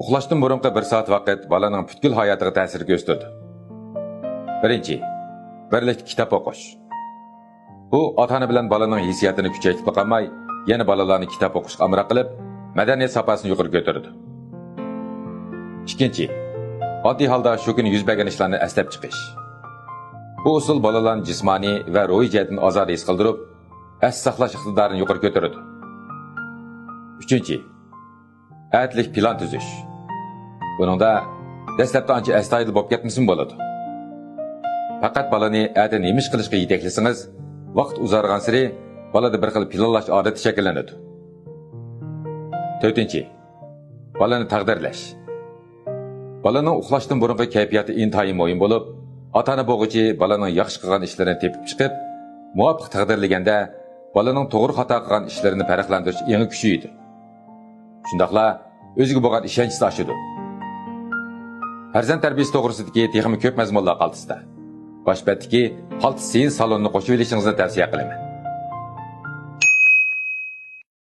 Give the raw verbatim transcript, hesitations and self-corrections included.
ئۇخلاشتىن بۇرۇنقى بىر سائەت ۋاقىت بالىنىڭ پۈتكۈل ھاياتىغا تەسىر كۆرسىتىدۇ. بىرىنچى، بىرلىكتە كىتاب ئوقۇش. بۇ ئاتا-ئانا بىلەن بالىنىڭ ھېسسىياتىنى كۈچەيتىپلا قالماي، يەنە بالىلارنى كىتاب ئوقۇشقا ئامراق قىلىپ، مەدەنىيەت ساپاسىنى يۇقىرى كۆتۈرىدۇ. ئىككىنچى، ئاددىي ھالدا شۇ كۈنى يۈز بەرگەن ئىشلارنى ئەسلەپ چىقىش. بۇ ئۇسۇل بالىلارنى جىسمانىي ۋە روھىي جەھەتتىن ئازادە ھېس قىلدۇرۇپ، ئەستە ساقلاش ئىقتىدارىنى يۇقىرى كۆتۈرىدۇ. ئۈچىنچى، ئەتىلىك پىلان تۈزۈش. بۇنىڭدا دەسلەپتە ئانچە ئەستايىدىل بولۇپ كەتمىسىمۇ بولىدۇ. پەقەت بالىنى ئەتە نېمە ئىش قىلىشقا يېتەكلىسىڭىز، ۋاقىت ئۇزارغانسېرى بالىدا بىر خىل پىلانلاش ئادىتى شەكىللىنىدۇ. تۆتىنچى، بالىنى تەقدىرلەش. بالىنىڭ ئۇخلاشتىن بۇرۇنقى كەيپىياتى ئىنتايىن مۇھىم بولۇپ، ئاتا-ئانا بولغۇچى بالىنىڭ ياخشى قىلغان ئىشلىرىنى تېپىپ چىقىپ، مۇۋاپىق تەقدىرلىگەندە، بالىنىڭ توغرا خاتا قىلغان ئىشلىرىنى پەرقلەندۈرۈش ئېڭى كۈچىيىدۇ. شۇنداقلا ئۆزىگە بولغان ئىشەنچىسى ئاشىدۇ. پەرزەنت تەربىيەسى توغرىسىدىكى تېخىمۇ كۆپ مەزمۇنلار قالتىسىدا. باش بەتتىكى قالتىس زېھىن سالونىنى قوشۇۋېلىشىڭىزنى تەۋسىيە قىلىمەن.